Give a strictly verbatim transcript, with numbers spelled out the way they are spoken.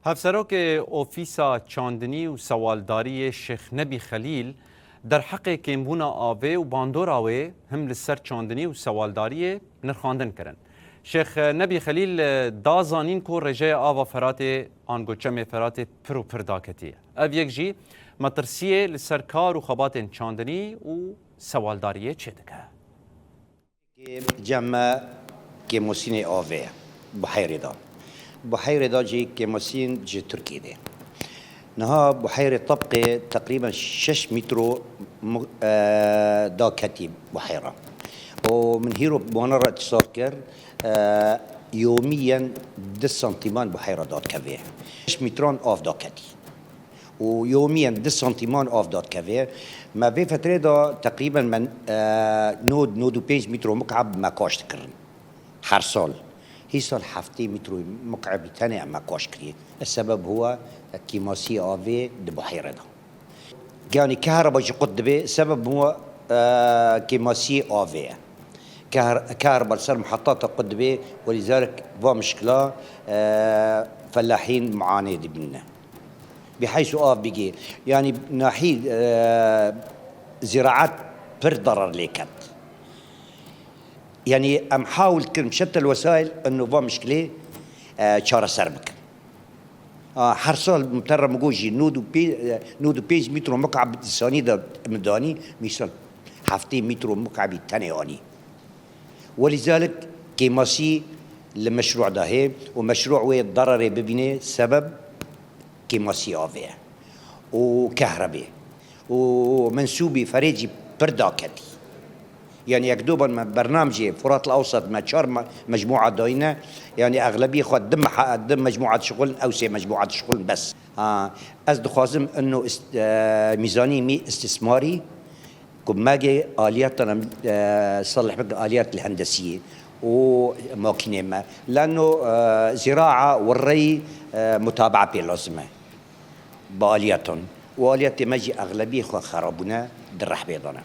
Hevserokê Ofîsa Çandinî û Sewaldariyê Şêx Nebî Xelîl derheqê kêmbûna avê û bandora wê him li ser çandinî û sewaldariyê nirxandin kirin. Şêx Nebî Xelîl, e, da zanîn ku rêjeya ava Feratê ango Çemê Feratê pir û pir daketiye. Ev yek jî metirsiyê li ser kar û xebatên çandinî û sewaldariyê çêdike. Cem me kêmosînê avê ye, buheyrê de. Buheyrê de jî kêmosîn ji Tirkiyê dê. Niha buheyrê Tebqê teqrîben şeş mîtro mu-, e, da ketî buheyra. Û min hîro wana re îtisal kir, e, yomîyen du santîman buheyra dadikeve. Şeş mîtran av daketî. Û yomiyen du santîman av dadikeve. Me vê fetrê de teqrîben me, e, nod, nod û pênc mîtro mukeb me kaş dikirin. Her sal. Hî sal heftê mîtro mukebî tenê em me kaş kiriye. E, sebeb huwa kêmasiyê avê di buhêre de. Yanî kehreba jî qut dibe, sebeb huwa, e, kêmasiyê avê ye. Kehr-, kehreba li ser muhetata qut dibe, welîzalik va mişkila, e, felahîn muanê dibîne. Biheysu av bigê. Yanî nahî, e, ziraet pir darar lê ket. Yanî em hawil dikin bi şetel wesail eno va mişkilê, e, çareser bikin. A, her sal muterre min got jî nod û pê-, e, nod û pênc mîtro mukab di sanî de min danî, mîsal heftê mîtro mukabî tenê anî. Welîzalik kêmasî li meşrû de hê û meşrû wê dararê bibînê sebeb kêmasî avê ye û kehrebê û mensûbî ferê jî pir daketî. Yanî yek doban me bernamjê Furat li Ewsat me çar me-, mecmûa dayîne, yanî exlebiyê xwe di meha-, di mecmûa dişixulin, ew sê mecmûa dişixulin bes. Ha, ez dixwazim ino ist-, e, mîzanî mî îstîsmarî, ku megê aliyetana, e, salih bike aliyet li hendesiyê û makînê me. Leno, e, zîraa wirreyî, e, mutabaa pê lazim e. Bi aliyetan. Û aliyetê me jî exlebiyê xwe xerabûne di rehbê de ne.